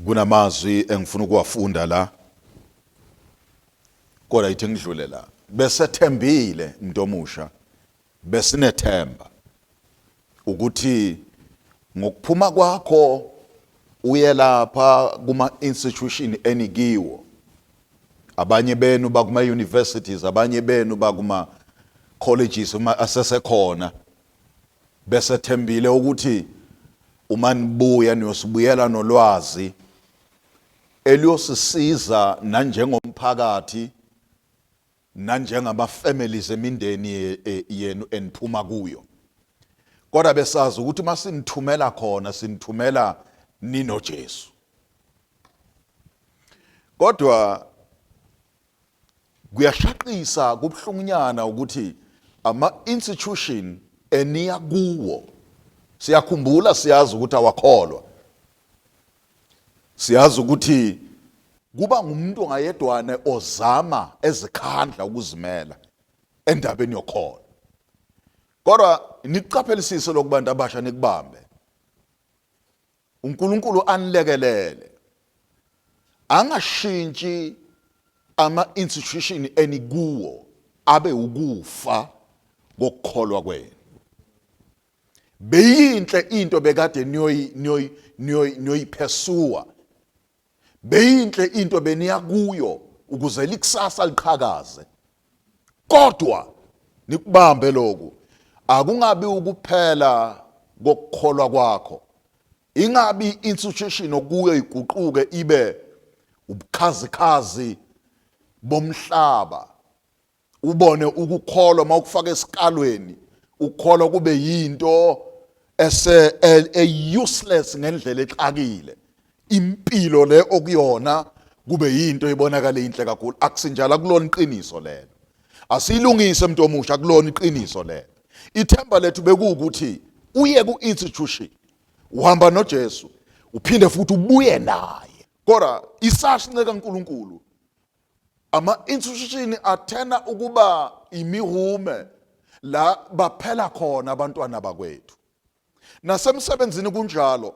Kunamazwi engifuna ukuwafunda la. Kodwa ithi ngidlule la. Besethembile umuntu omusha. Besinethemba ukuthi ngokuphuma kwakho uye lapha kuma institution enikiwo. Abanye benu bakuma universities, abanye benu bakuma colleges uma asesekhona. Besethembile ukuthi uma nibuya niyosibuyela nolwazi eliyosisiza nanjengomphakathi nanjengama families emindeni yenu eniphuma kuyo. Kodwa besazi ukuthi uma sinithumela khona sinithumela ninoJesu. Kodwa Kuyashaqisa kubuhlungunyana ukuthi ama institution eniya kuwo siyakhumbula siyazi ukuthi awakholwa. Siyazi ukuthi kuba ngumuntu ngayedwana ozama ezikhandla ukuzimela endabeni yokholo. Kodwa nikuqaphelisise lokubantu abasha nikubambe. uNkulunkulu anilekelele angashintshi ama institution enikuwo abe ukufa kokukholwa kwenu. Beyinhle into bekade niyoyi niyoyi niyoyiphesua, beyinhle into beniya kuyo ukuze likusasa liqhakaze, kodwa nikubambe lokhu, akungabi ukuphela kokukholwa kwakho, ingabi institution okuyo iguquke ibe ubukhazikhazi bomhlaba, ubone ukukholwa mawukufaka esikalweni, ukukholwa kube yinto ese e useless ngendlela exakile, impilo le okuyona kube yinto ebonakala inhle kakhulu. Akusinjalo, akulona iqiniso lelo. Asiyilungise mntu omusha, akulona iqiniso lelo. Ithemba lethu bekuwukuthi uye ku-institution uhamba noJesu uphinde futhi ubuye naye. Kodwa isashince kaNkuluNkulu, ama-institution athena ukuba imihume la baphela khona abantwana bakwethu. Nasemsebenzini kunjalo,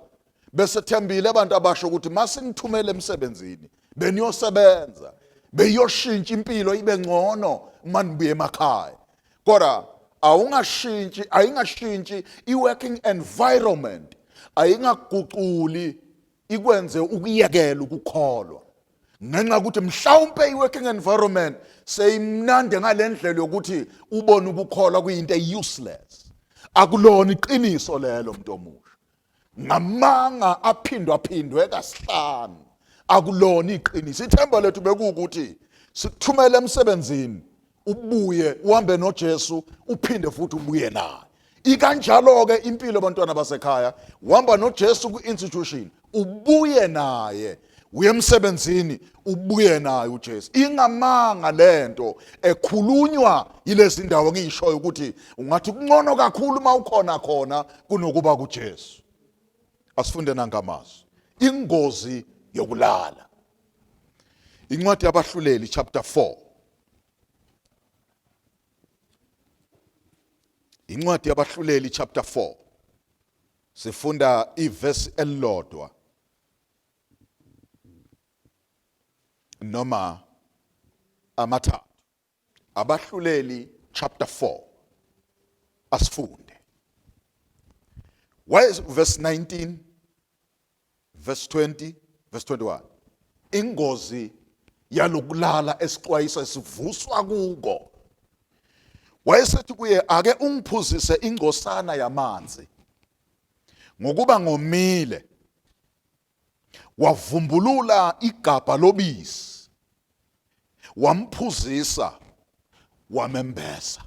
besethembile abantu abasho ukuthi masinithumele emsebenzini beniyosebenza, beyoshintsha impilo ibe ngcono uma nibuye emakhaya. Kodwa awungashintshi, ayingashintshi i-working environment, ayingaguquli ikwenze ukuyekela ukukholwa ngenxa yokuthi mhlawumpe i-working environment seyimnandi ngale ndlela yokuthi ubone ukukholwa kuyinto e-useless. Akulona iqiniso lelo muntu omusha, ngamanga aphindwa phindwe kasihlanu, akulona iqiniso. Ithemba lethu bekuwukuthi sikuthumele emsebenzini ubuye uhambe noJesu uphinde futhi ubuye naye. Ikanjalo-ke impilo abantwana basekhaya, uhamba noJesu kwi-institution ubuye naye, uye emsebenzini ubuye naye uJesu. Ingamanga lento ekhulunywa yilezi ndawo ngiyishoyo ukuthi ungathi kungcono kakhulu uma ukhona khona kunokuba kuJesu. Asifunde nangamazwi ingozi yokulala. Incwadi yabahluleli chapter 4. Incwadi yabahluleli chapter 4. Sifunda ivesi elilodwa noma amathathu. Abahluleli chapter 4. Asifunde. Why is verse 19, verse 20, verse 21? Ingozi yalokulala esixwayisa sivuswa kuko. Wayesethi kuye, ake ungiphuzise ingcosana yamanzi, ngokuba ngomile. Wavumbulula igabha lobisi, wamphuzisa, wamembesa.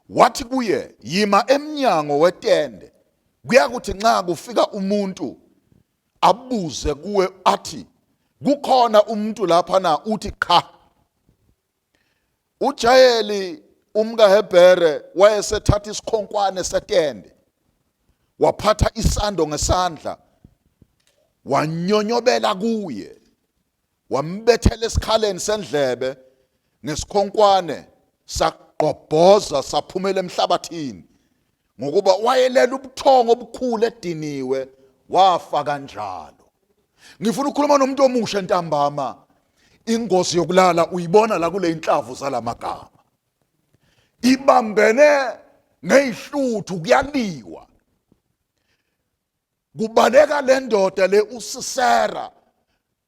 Wathi kuye, yima emnyango wetende, kuyakuthi nxa kufika umuntu abuze kuwe athi, kukhona umuntu lapha na? Uthi qha. UJayeli umkaHebhere wayesethatha isikhonkwane setende, waphatha isando ngesandla, wanyonyobela kuye, wambethela esikhaleni sendlebe ngesikhonkwane, sagqobhoza saphumela emhlabathini, ngokuba wayelela ubuthongo obukhulu ediniwe, wafa kanjalo. Ngifuna ukukhuluma nomuntu omusha ntambama. Ingozi yokulala uyibona la kule inhlavu zalamagama. Ibambene ngezihluthu kuyaliwa. Kubaleka le ndoda le uSisera.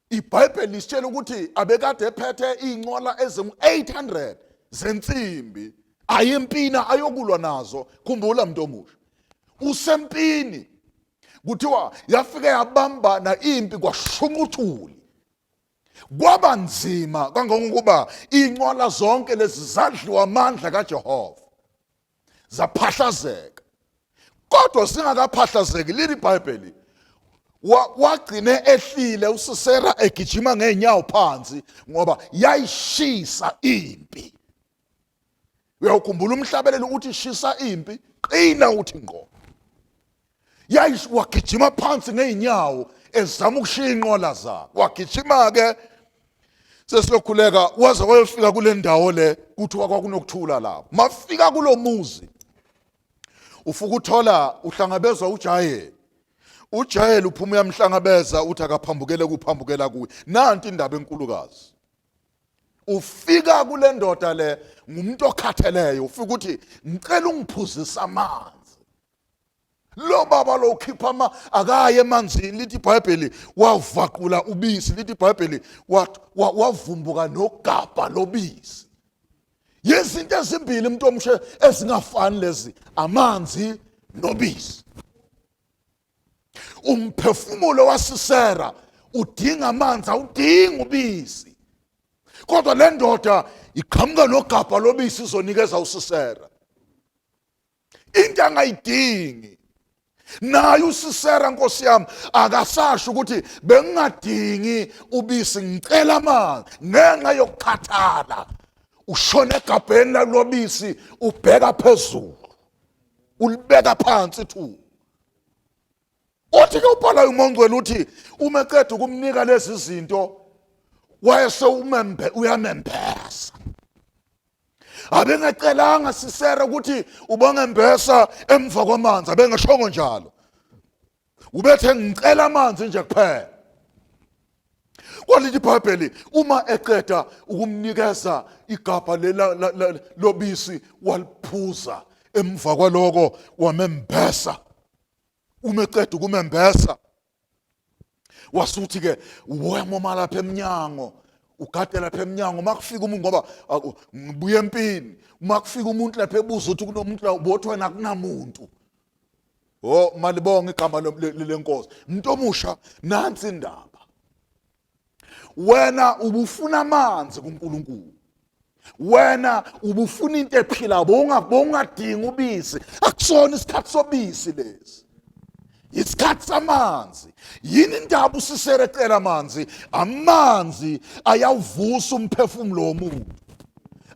IBhayibheli lisitshela ukuthi abekade ephethe iy'nqola ezingu-800 zensimbi aye empini ayokulwa nazo. Khumbula mntu omusha, usempini. Kuthiwa yafike yabambana impi kwashunqa uthuli, kwaba nzima kangangokuba iy'nqola zonke lezi zadliwa amandla kaJehova, zaphahlazeka. Kodwa singakaphahlazeki, lili iBhayibheli wagcine ehlile uSisera egijima ngeenyawo phansi ngoba yayishisa impi. Uyawukhumbula umhlabeleli uthi shisa impi, qina uthi ngqo. Yayish wagijima phansi ngeenyawo ezama ukushiya inqola zakhe. Wagijima ke sesiyokhuleka waze wayofika kule ndawo le kuthiwa kwakunokuthula lapho. Mafika kulomuzi ufuka uthola uhlangabezwa uJayeli. UJayeli uphuma uyamhlangabeza uthi akaphambukele kuphambukela kuye. Nanti indaba enkulukazi. Ufika kule ndoda le ngumuntu okhatheleyo, ufika uthi ngicela ungiphuzise amanzi. Lo baba lo ukhipha ama akaye emanzini, lithi iBhayibheli wavaqula ubisi, lithi iBhayibheli wavumbuka nogabha lobisi. Yizinto ezimbili umuntu omusha ezingafani lezi, amanzi nobisi. Umphefumulo waSisera udinga amanzi, awudingi ubisi. Kodwa le ndoda iqhamuka nogabha lobisi izonikeza uSisera into angayidingi. Naye uSisera, Nkosi yami, akasasho ukuthi bengingadingi ubisi, ngicela amanzi. Ngenxa yokukhathala ushona egabheni lalobisi, ubheka phezulu, ulibeka phansi ithuba. Uthi ke ubhala uMongcwele uthi uma eqeda ukumnika lezi zinto wayese umembe uyamembesa. Abengacelanga Sisera ukuthi ubongembesa emva kwamanzi, abengashongo njalo. Ubethe ngicela amanzi nje kuphela. Kwalithi iBhayibheli uma eqeda ukumnikeza igabha lela lobisi waliphuza, emva kwaloko wamembesa. Uma eqeda ukumembesa wasuthi ke wemoma lapha emnyango, ugade lapha emnyango. Makufika umuntu, ngoba ngibuye empini, uma kufika umuntu lapha ebuza ukuthi kunomuntu la, ubothi wena akunamuntu. Oh, malibonga igama lenkosi. Umuntu omusha, nansi indaba. Wena ubufuna amanzi kuNkulunkulu, wena ubufuna into ephilayo, bowungadingi ubisi. Akusona isikhathi sobisi lesi, isikhathi samanzi. Yini indaba uSisera ecela amanzi? Amanzi ayawuvusa umphefumulo womuntu,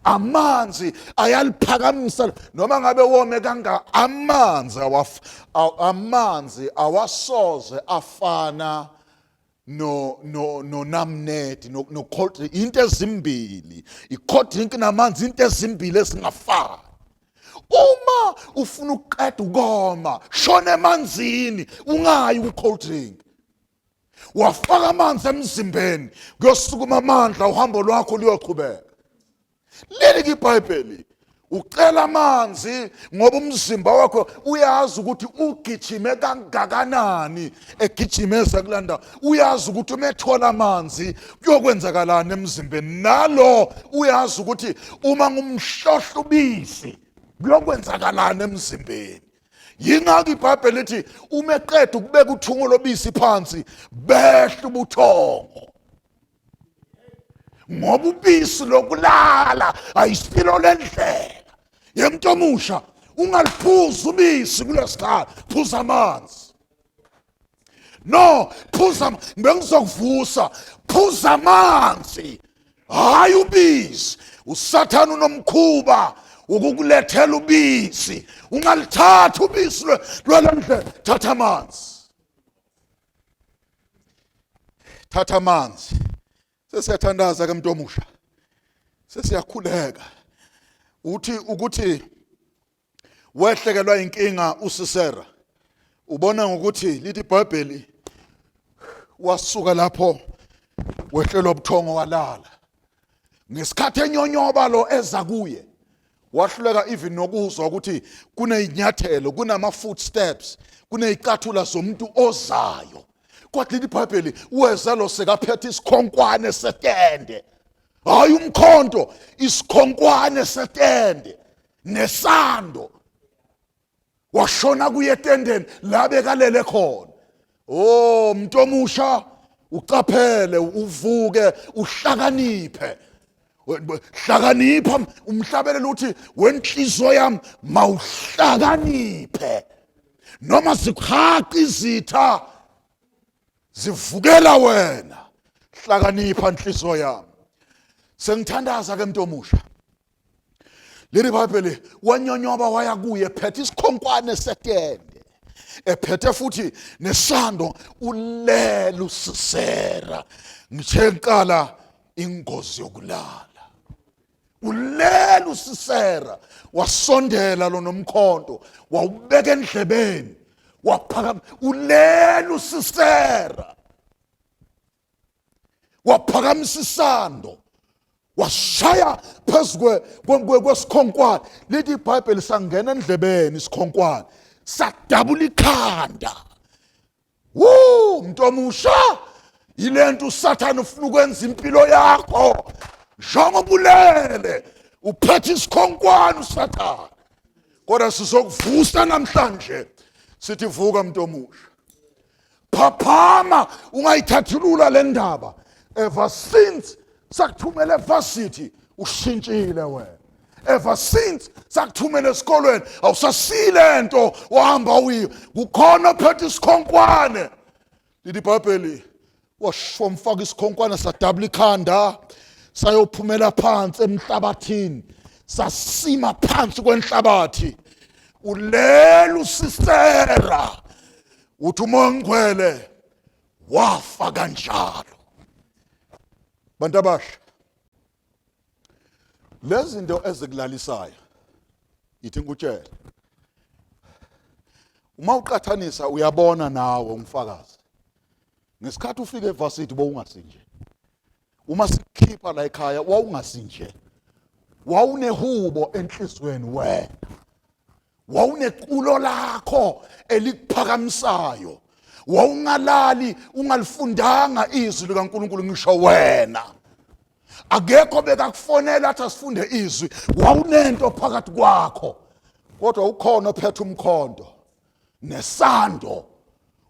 amanzi ayaliphakamisa noma ngabe wome kanga. Amanzi amanzi awasoze afana no no no namnedi no, no cold drink. Into ezimbili, i cold drink namanzi, into ezimbili ezingafani. Uma ufuna ukuqeda ukoma, shona emanzini, ungayi ku cold drink. Wafaka amanzi emzimbeni, kuyosukuma amandla, uhambo lwakho luyoqhubeka. Leli ke iBhayibheli, ucela amanzi ngoba umzimba wakho uyazi ukuthi ugijime kangakanani, egijimeza kulanda, uyazi ukuthi uma ethola amanzi kuyokwenzakalani emzimbeni. Nalo uyazi ukuthi uma ngumhlohla ubisi kuyokwenzakalani emzimbeni. Yingakho iBhayibheli lithi uma eqeda ukubeka uthungo lobisi phansi, behla ubuthongo, ngoba ubisi lokulala ayisilo lendlela yemuntu omusha. Ungaliphuza ubisi kulesikhathi, phuza amanzi. No, phuza, bengizokuvusa, phuza amanzi, hayi ubisi. USathane unomkhuba ukukulethela ubisi, ungalithatha ubisi lwalendlela, thatha amanzi, thatha amanzi. Sesiyathandaza ke mntu omusha, sesiyakhuleka. Uthi ukuthi wehlekelwa inkinga uSisera, ubona ngokuthi lithi iBhayibheli Wasuka lapho wehlelwa ubuthongo walala. Ngesikhathi enyonyoba lo eza kuye wahluleka even nokuzwa ukuthi kunezinyathelo, kunama footsteps, kunezicathula zomuntu ozayo. Kodwa leli Bhayibheli weza lo sekaphethe isikhonkwane setende. Hayi umkhonto, isikhonkwane setende nesando. Washona kuye etendeni la bekalele khona. Oh mntu omusha uqaphele uvuke uhlakaniphe. Hlakanipha umhlabelelo uthi wenhliziyo yami mawuhlakaniphe. Noma zikuhaqa izitha zivukela wena. Hlakanipha nhliziyo yami. Sengithandaza ke mntu omusha. Leli Bhayibheli wanyonyoba waya kuye ephethe isikhonkwane setende ephethe futhi nesando ulele uSisera. Ngithe ngiqala ingozi yokulala ulele uSisera wasondela lo nomkhonto wawubeka endlebeni waphakama ulele uSisera waphakamisa isando washaya phezu kwesikhonkwane. Lithi iBhayibheli sangena endlebeni isikhonkwane sadabula ikhanda. Woo mntu omusha, yilento uSathane ufuna ukwenza impilo yakho njengoba ulele uphethe isikhonkwane uSathane. Kodwa sizokuvusa namhlanje sithi vuka mntu omusha, phaphama, ungayithathulula le ndaba. Ever since sakuthumela evarsity ushintshile wena. Ever since sakuthumela esikolweni awusasile nto wahamba uyiyo. Kukhona ophethe isikhonkwane. Lithi iBhayibheli washomfaka isikhonkwane sadabula ikhanda sayophumela phansi emhlabathini, sasima phansi kwenhlabathi. Ulela uSisera uthi uMoya oNgcwele wafa kanjalo. Bantu abasha, lezi zinto ezikulalisayo ithi ngikutshele, uma uqathanisa uyabona nawe umfakazi. Ngesikhathi ufika evarsity bowungasinje, uma sikukhipha la ekhaya wawungasinje, wawunehubo enhlizweni wena, wawuneculo lakho elikuphakamisayo, wawungalali ungalifundanga izwi likaNkulunkulu. Ngisho wena akekho bekakufonela athi asifunde izwi, wawunento phakathi kwakho. Kodwa ukhona ophethe umkhonto nesando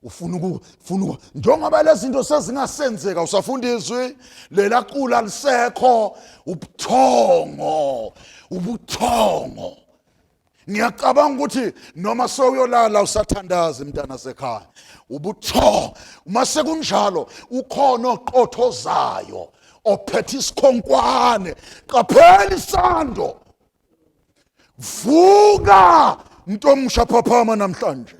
ufuna ukufuna, njengoba lezi zinto sezingasenzeka usafunda izwi lela cula lisekho, ubuthongo ubuthongo. Ngiyacabanga ukuthi noma sewuyolala usathandaza mntana sekhaya, ubuthongo. Uma sekunjalo ukhona oqothozayo ophethe isikhonkwane. Qaphela isando, vuka mntu omusha, phaphama namhlanje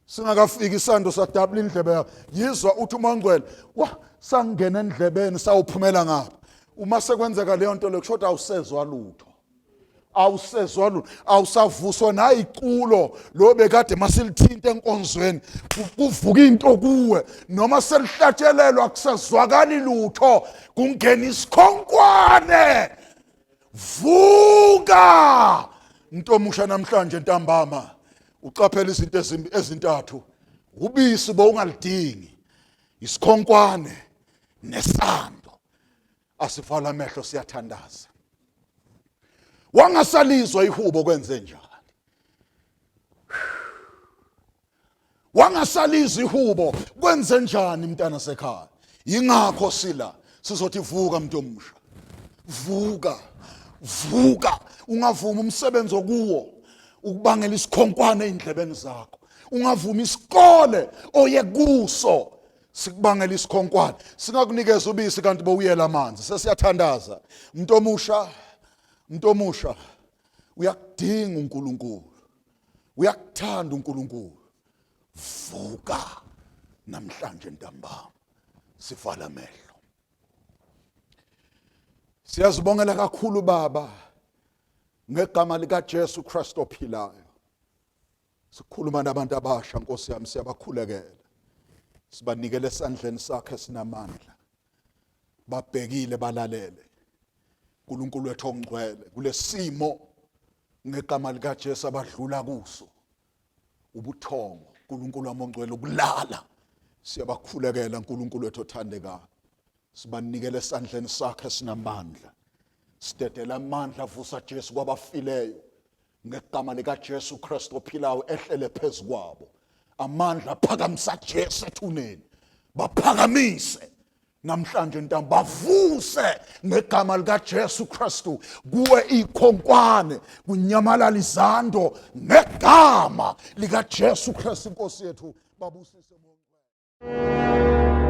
singakafiki isando sadabula indlebe yakho. Yizwa uthi uMangcwele wa sangena endlebeni sawuphumela ngapha. Uma sekwenzeka leyo nto leyo kusho awusezwa lutho, awusezwa lutho, awusavuswa nayiculo lo bekade masilithinta enkonzweni kuvuka into kuwe, noma selihlatshelelwa kusazwakali lutho, kungena isikhonkwane. Vuka mntomusha namhlanje ntambama, uqaphela izinto ezintathu. Ubisi bowungalidingi, isikhonkwane nesando. Asivala amehlo siyathandaza. Wangasalizwa ihubo kwenze njani? Wangasalizwa ihubo kwenze njani mntana sekhaya? Yingakho sila sizothi vuka mntu omusha, vuka, vuka. Ungavumi umsebenzi okuwo ukubangela isikhonkwane ey'ndlebeni zakho, ungavumi isikole oye kuso sikubangela isikhonkwane, singakunikeza ubisi kanti bowuyela amanzi. Sesiyathandaza mntu omusha, mntu omusha, uyakudinga uNkulunkulu, uyakuthanda uNkulunkulu. Vuka namhlanje ntambama, sivala amehlo. Siyazibongela kakhulu Baba ngegama lika Jesu Kristu ophilayo. Sikhuluma nabantu abasha Nkosi yami, siyabakhulekela. Sibanikele esandleni sakhe sinamandla. Babhekile balalele. uNkulunkulu wethu ongcwele kulesimo ngegama likaJesu abadlula kuso. Ubuthongo uNkulunkulu wami ongcwele ukulala. Siyabakhulekela uNkulunkulu wethu othandekayo. Sibanikele esandleni sakhe sinamandla. Sidedela amandla avusa Jesu kwabafileyo. Ngegama likaJesu Kristu ophilayo ehlele phezu kwabo. Amandla aphakamisa Jesu ethuneni. Baphakamise namhlanje ntamba bavuse ngegama likaJesu Kristu kuwe ikhonkwane kunyamalala izando ngegama likaJesu Kristu inkosi yethu babusise bonke.